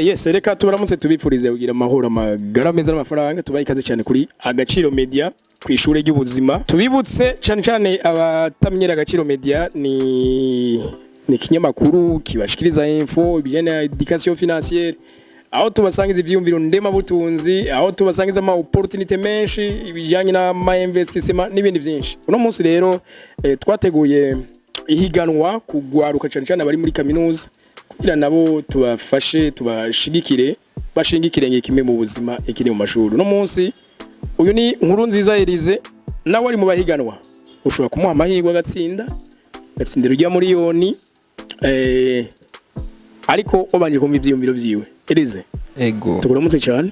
Yes, reka tubaramutse, tubifurize kugira amahoro, amagara meza n'amafaranga. Tubaye ikaze cyane kuri Agaciro Media, ku ishure ry'ubuzima. Tubibutse cyane cyane abatamenyera, Agaciro Media ni ikinyamakuru kibashikiriza info ibijyanye na éducation financière, aho tubasangiza ivyiyumviro ndemabutunzi, aho tubasangiza ama opportunité menshi ibijyanye n'ama investissement n'ibindi byinshi. Uno munsi rero twateguye ihiganwa kugwaruka, cyane cyane abari muri kaminuza, kugira nabo tubafashe, tubashigikire, bashinga ikirenge kimwe mu buzima ikiri mu mashuri. Uno munsi uyu ni Nkuru Nziza Elize, nawe ari mu bahiganwa. Ushobora kumuha amahirwe agatsinda, agatsindira ujya miliyoni, ariko wabanje kumva ivyiyumviro vyiwe. Elize, Ego. tukuramutse cyane.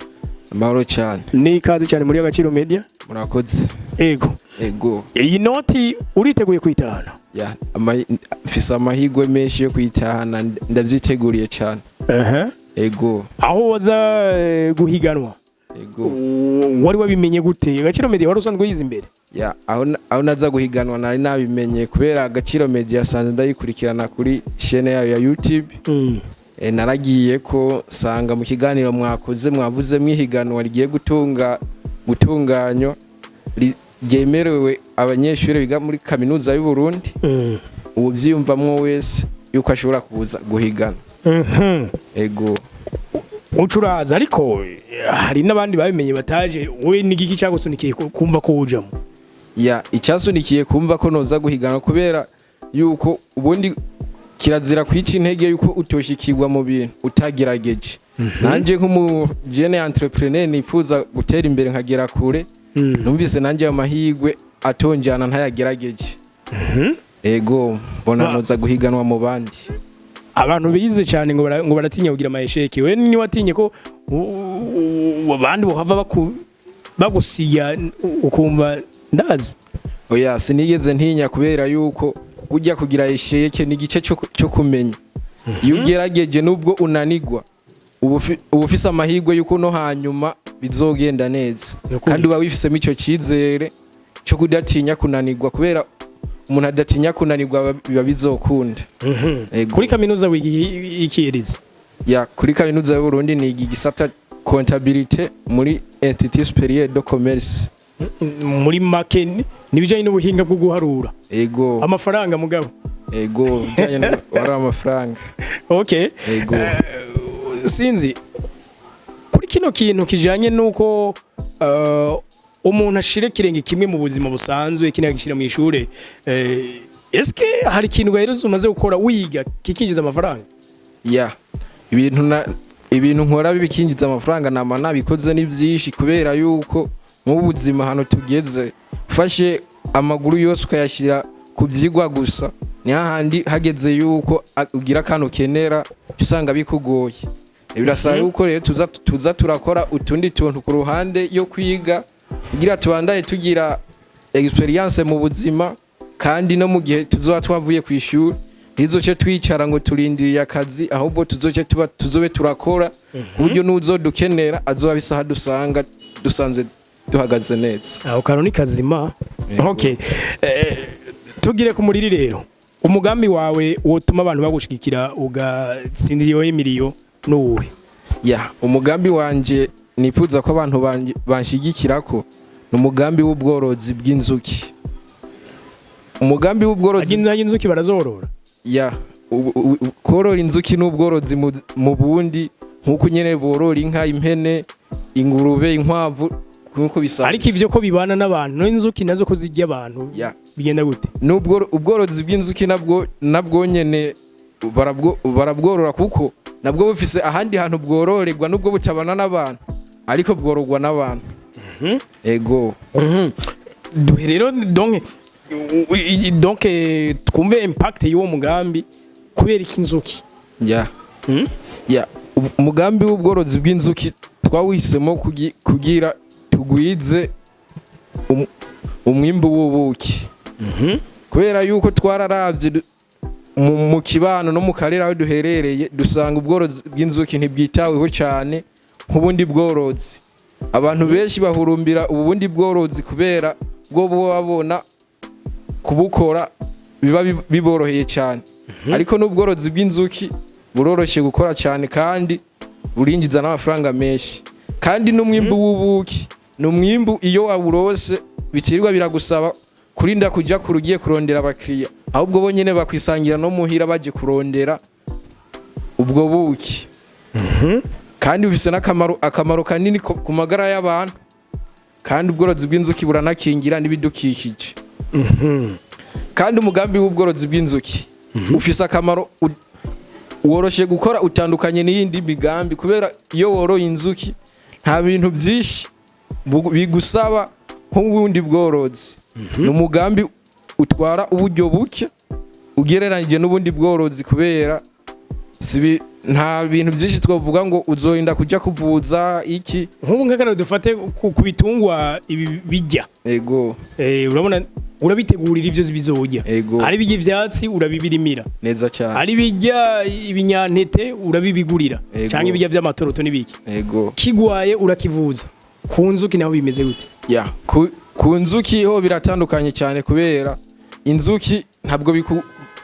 Amahoro cyane. Ni ikaze cyane muri Agaciro Media. Murakoze. Ego. Ego. Iyi noti uriteguye kwitahana? Ya, mfise amahirwe menshi yo kuyitahana, ndavyiteguriye cyane. Ego. Aho waza guhiganwa, Ego. wari wabimenye gute? Agaciro Media wari usanzwe uyizi imbere? Ya, aho naza guhiganwa nari nabimenye, kubera Agaciro Media sanze ndayikurikirana kuri chaîne yayo ya YouTube. Naragiye ko sanga mu kiganiro mwakoze mwavuze mwihiganwa rigiye gutunganywa ryemerewe abanyeshuri biga muri Kaminuza y'u Burundi. Ubu byiyumvamwo wese yuko ashobora kuza guhigana. Ego. Ucuraza, ariko hari n'abandi babimenye bataje. Wowe n'igiki cyagusunikiye kumva ko ujamo? Ya, icyasunikiye kumva ko noza guhigana, kubera yuko ubundi kirazira kwica intege yuko utoshikirwa mu bintu utagerageje. Nanjye nk'umu jeune entrepreneur nifuza gutera imbere nkagera kure, numvise nanjye ayo mahirwe atonjana ntayagerageje. Ego, mbona noza guhiganwa mu bandi. Abantu bize cyane ngo ngo baratinya kugira ama échecs. We ni watinye ko abandi bohava bagusiya, ukumva ndazi? Oya, sinigeze ntinya, kubera yuko ujya kugira échec ni igice cyo kumenya. Iyo ugerageje, nubwo unanigwa, uba ufise amahirwe yuko no hanyuma bizogenda neza. Nukuri. Kandi uba wifisemo icyo cyizere cyo kudatinya kunanirwa, kubera umuntu adatinya kunanirwa biba bizokunda. Ego. Kuri kaminuza wiga ikiriza? Ya, kuri Kaminuza y'u Burundi niga igisata comptabilité muri Institut Supérieur de Commerce. Muri make ni ibijyanye n'ubuhinga bwo guharura Ego. amafaranga, mugabo. Ego, bijyanye no wari amafaranga. Okay. Ego. Sinzi kuri kino kintu kijanye nuko umuntu ashira ikirenge kimwe mu buzima busanzwe, ikindi agishira mu ishure, eske hari ikintu gaheruza umaze gukora wiga kikinjiza amafaranga? Ya, ibintu nkora bikinjiza amafaranga nama nabikoze ni byinshi, kubera yuko mu buzima hano tugeze, ufashe amaguru yose ukayashyira ku byigwa gusa, ni hahandi hageze yuko ugira akantu ukenera usanga bikugoye. Birasaba yuko rero tuza turakora utundi tuntu ku ruhande yo kwiga, kugira tubandaye tugira experience mu buzima, kandi no mu gihe tuzoba twavuye ku ishuri ntizoce twicara ngo turindiriye akazi, ahubwo tuzoce tuba tuzobe turakora, ku buryo n'uzodukenera azoba isaha dusanga dusanzwe duhagaze neza. Aho kantu ni kazima. Yego. Okay, tugire ku muriri rero. Umugambi wawe wotuma abantu bagushigikira ugatsindira iyo miliyo nuwuhe? Ya, umugambi wanje nifuza ko abantu banshigikira ko ni umugambi w'ubworozi bw'inzuki, umugambi w'ubworozi. Ajya inzuki barazorora? Ya, korora inzuki n'ubworozi mu bundi, nk'uko nyene borora inka, impene, ingurube, inkwavu, nk'uko bisanzwe. Ariko ivyo ko bibana n'abantu, n'inzuki nazo ko zirya abantu, bigenda gute? Nubwo ubworozi bw'inzuki nabwo nyene barabworora, kuko nabwo bufise ahandi hantu bwororerwa, nubwo butabana n'abantu, ariko bwororwa n'abantu. Ego. Duhe rero donc twumve impact y'uwo mugambi. Kubera iki inzuki? Ya. Ya, umugambi w'ubworozi bw'inzuki twawisemo kugira tugwize umwimbu w'ubuki, kubera yuko twararavye mu kibano no mu karere aho duherereye, dusanga ubworozi bw'inzuki ntibwitaweho cyane nk'ubundi bworozi. Abantu benshi bahurumbira ubu bundi bworozi kubera bwo babona kubukora biba biboroheye cyane, ariko n'ubworozi bw'inzuki buroroshye gukora cyane kandi Burinjiza n'amafaranga menshi. Kandi n'umwimbu w'ubuki ni umwimbu iyo wawurose bitirirwa biragusaba kurinda kuja kure ugiye kurondera abakiriya, ahubwo bo nyene bakwisangira no muhira baje kurondera ubwo buki. Kandi bufise n'akamaro, akamaro kanini ku magara y'abantu. Kandi ubworozi bw'inzuki buranakingira n'ibidukikije. Kandi umugambi w'ubworozi bw'inzuki ufise akamaro, woroshe gukora, utandukanye n'iyindi migambi, kubera iyo woroye inzuki nta bintu byinshi bigusaba nk'ubundi bworozi. Ni umugambi utwara uburyo buke ugereranyije n'ubundi bworozi, kubera nta bintu byinshi twavuga ngo uzorinda kujya kuvuza iki. Nk'ubu nk'akararo dufate ku bitungwa ibi bijya. Urabona urabitegurira ivyo bizorya. Ari bijya ivyatsi, urabibirimira. Neza cyane. Ari bijya ibinyantete, urabibigurira. Canke ibijya vy'amatoroto n'ibiki. Kigwaye urakivuza. Ku nzuki naho bimeze gute? Ya, ku nzuki ho biratandukanye cyane, kubera inzuki ntabwo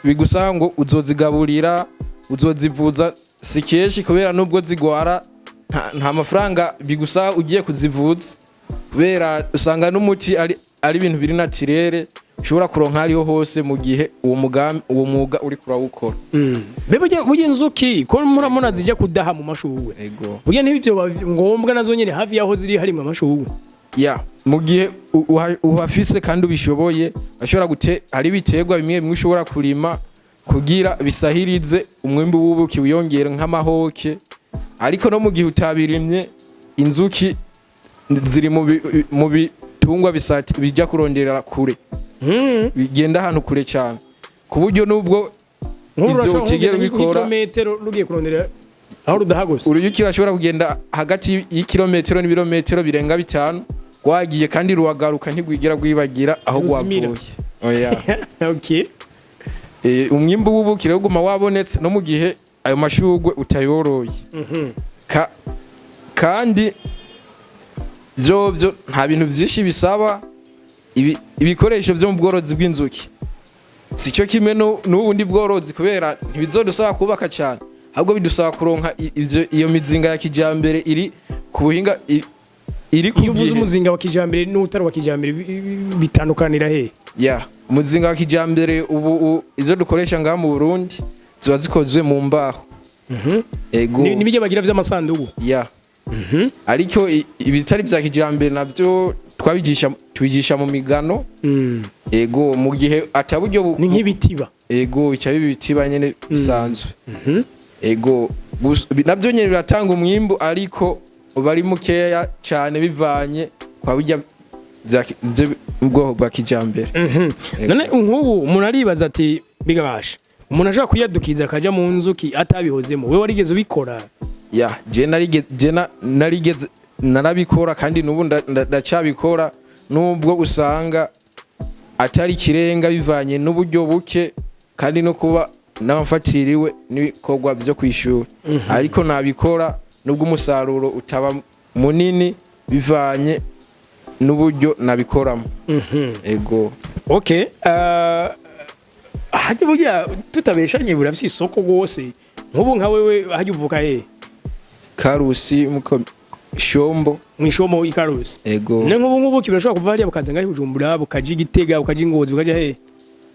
bigusaba ngo uzozigaburira, uzozivuza, si kenshi, kubera nubwo zigwara nta mafaranga bigusaba ugiye kuzivuza, kubera usanga n'umuti ari ibintu biri naturel ushobora kuronka ariho hose mu gihe uwo mugambi, uwo mwuga uri kurawukora. Mbe burya inzuki ko muramuna zijya kudaha mu mashurwe, burya ntibyo ngombwa nazo nyene hafi yaho ziri harimwo amashurwe? Ya, mu gihe uhafise kandi ubishoboye, ashobora gute, hari ibiterwa bimwe bimwe ushobora kurima kugira bisahirize umwimbu w'ubuki wiyongere, nk'amahoke. Ariko no mu gihe utabirimye, inzuki ziri mu bitungwa bijya kurondera kure, bigenda ahantu kure cyane, ku buryo nubwo Nk'ubu ivyo urashobora utigera kugenda ubikora, nk'ikirometero rugiye kurondera aho rudaha gusa. Uruyuki rurashobora kugenda hagati y'ikirometero n'ibirometero birenga 5 rwagiye, kandi ruwagaruka, ntigwigera rwibagira aho Ruzimira. rwavuye, oya. Umwimbu w'ubuki rero uguma wabonetse no mu gihe ayo mashurwe utayoroye. Kandi vyovyo nta bintu vyinshi bisaba. Ibikoresho vyo mu bworozi bw'inzuki sico kimwe n'ubundi bworozi, kubera ntibizodusaba kubaka cyane, ahubwo bidusaba kuronka iyo mizinga ya kijambere iri ku buhinga, iri ku Iyo uvuze gihe. umuzinga wa kijambere n'utari wa kijambere bitandukanira he? Ya, umuzinga wa kijambere ubu izo dukoresha ngaha mu Burundi ziba zikozwe mu mbaho. Ego. Nibijya bagira vy'amasandugu? Ya, ariko ibitari vya kijambere navyo twabigisha, tubigisha mu migano. Ego, mu gihe ataburyo Ni nk'ibitiba. Ego, bica biba ibitiba nyene bisanzwe. Ego, navyo nyene biratanga umwimbu, ariko uba ari mukeya cyane bivanye kwa burya vyo mu bwoko bwa kijambere. Ego. None nk'ubu umuntu aribaza ati bigabasha umuntu ashobora kuyadukiza akaja mu nzuki atabihozemo? Wewe warigeze ubikora? Ya, je narigeze narabikora, kandi n'ubu ndacyabikora, nubwo usanga atari ikirenga bivanye n'uburyo buke kandi no kuba n'abafatiriwe n'ibikorwa byo kwishura. Ariko nabikora nubwo umusaruro utaba munini bivanye n'uburyo nabikoramo. Ego. Okay, hajya burya tutabeshanye burafise isoko rwose. Nk'ubu nka wewe hajya uvuka he? Karusi, muko Shombo. Mwishomo ikarusi? Ego. Ne nk'ubu nk'ubu birashobora kuva hariya bukaza ngaho i Bujumbura, bukaja i Gitega, bukaja i Ngozi, bukaja he?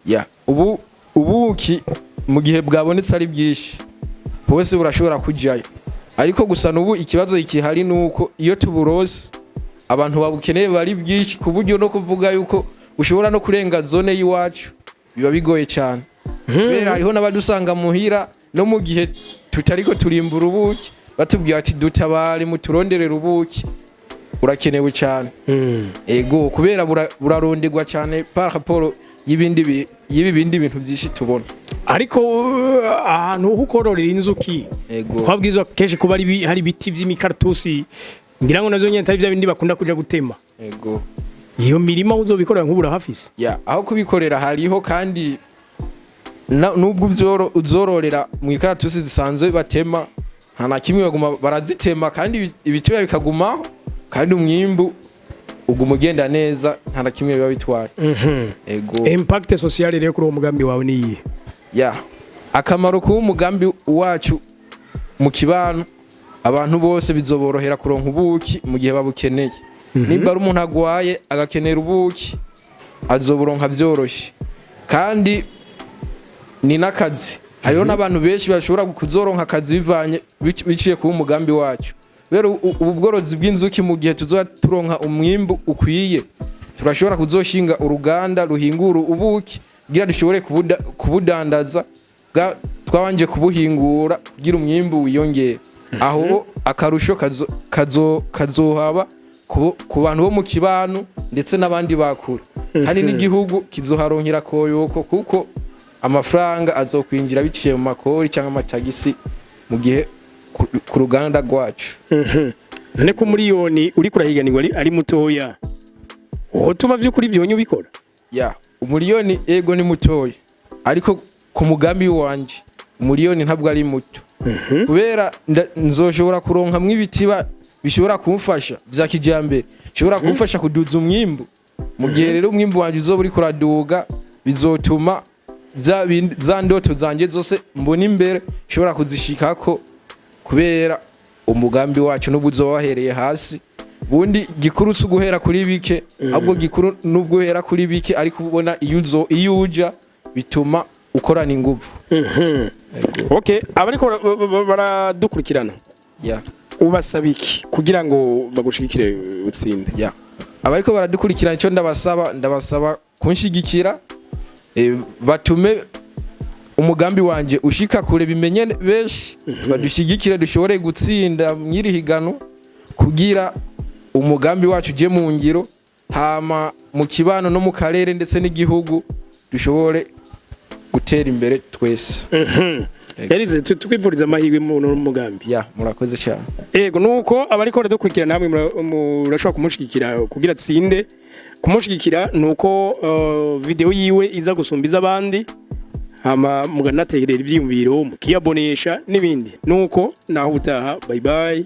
Ya, ubu ubuki mu gihe bwabonetse ari bwinshi bose burashobora kujayo. Ariko gusa n'ubu ikibazo ikihari nuko iyo tuburose abantu babukeneye bari bwinshi, ku buryo no kuvuga yuko ushobora no kurenga zone y'iwacu biba bigoye cyane, kubera hariho n'abadusanga muhira no mu gihe tutariko turimbura ubuki, batubwira ati: "Dutabare, muturonderere ubuki, urakenewe cyane." Ego, kubera buraronderwa cyane par rapport y'ibindi y'ibi bindi bintu byinshi tubona. Ariko ahantu ho kororera inzuki twabwirizwa kenshi kuba hari ibiti vy'imikaratusi, ngira ngo navyo nyene atari vya bindi bakunda kuja gutema. Iyo mirima uzobikorera nk'ubu urahafise? Ya, aho kubikorera hariho, kandi nubwo uzororera mu ikaratusi zisanzwe batema, nta na kimwe, baguma barazitema kandi ibiti biba bikagumaho, kandi umwimbu uguma ugenda neza, nta na kimwe biba bitwaye. Ego. Impact social rero kuri uwo mugambi wawe ni iyihe? Ya, akamaro k'uwo mugambi wacu mu kibano, Abantu bose bizoborohera kuronka ubuki mu gihe babukeneye. Nimba ari umuntu agwaye agakenera ubuki, azoburonka byoroshye. Kandi ni n'akazi, hariho n'abantu benshi bashobora kuzoronka akazi bivanye biciye kuba umugambi wacu. Rero ubu bworozi bw'inzuki, mu gihe tuzoba turonka umwimbu ukwiye, turashobora kuzoshinga uruganda ruhingura ubuki kugira dushobore kubudandaza twabanje kubuhingura kugira umwimbu wiyongere. Aho akarusho kazohaba ku bantu bo mu kibano ndetse n'abandi bakure, kandi n'igihugu kizoharonkera koyoko, kuko amafaranga azokwinjira biciye mu makori cyangwa amatagisi mu gihe ku ruganda rwacu. None ko miliyoni uri kurahiganirwa ari mutoya, wotuma vy'ukuri vyonye ubikora? Ya, umuriyoni ego ni mutoya, ariko ku mugambi wanje umuriyoni ntabwo ari muto, kubera nzoshobora kuronkamwo ibitiba bishobora kumfasha vya kijambere, bishobora kumfasha kuduza umwimbu. Mu gihe rero umwimbu wanje uzoba uriko uraduga, bizotuma za ndoto zanje zose mbona imbere nshobora kuzishikako, kubera umugambi wacu n'ubwo uzoba wahereye hasi. Bundi gikuru si uguhera kuri bike, ahubwo gikuru n'ubwo uhera kuri bike ariko ubona iyo uzo iyo uja, bituma ukorana inguvu. Okay, abariko baradukurikirana, ubasaba iki kugira ngo bagushigikire utsinde? Ya, abariko baradukurikirana, icyo ndabasaba kunshigikira, batume umugambi wanje ushika kure, bimenye benshi, badushigikire dushobore gutsinda mw'iri higano kugira umugambi wacu uje mu ngiro, hama mu kibano no mu karere ndetse n'igihugu dushobore gutera imbere twese. Elize, tukwifuriza amahirwe mu mugambi. Ya, murakoze cyane. Ego, nuko abariko baradukurikirana, namwe murashobora kumushigikira kugira atsinde. Kumushigikira nuko video yiwe iza gusumba iz'abandi, hama muganaterera ivyiyumviro, mukiyabonesha n'ibindi. Nuko naho ubutaha, bye bye.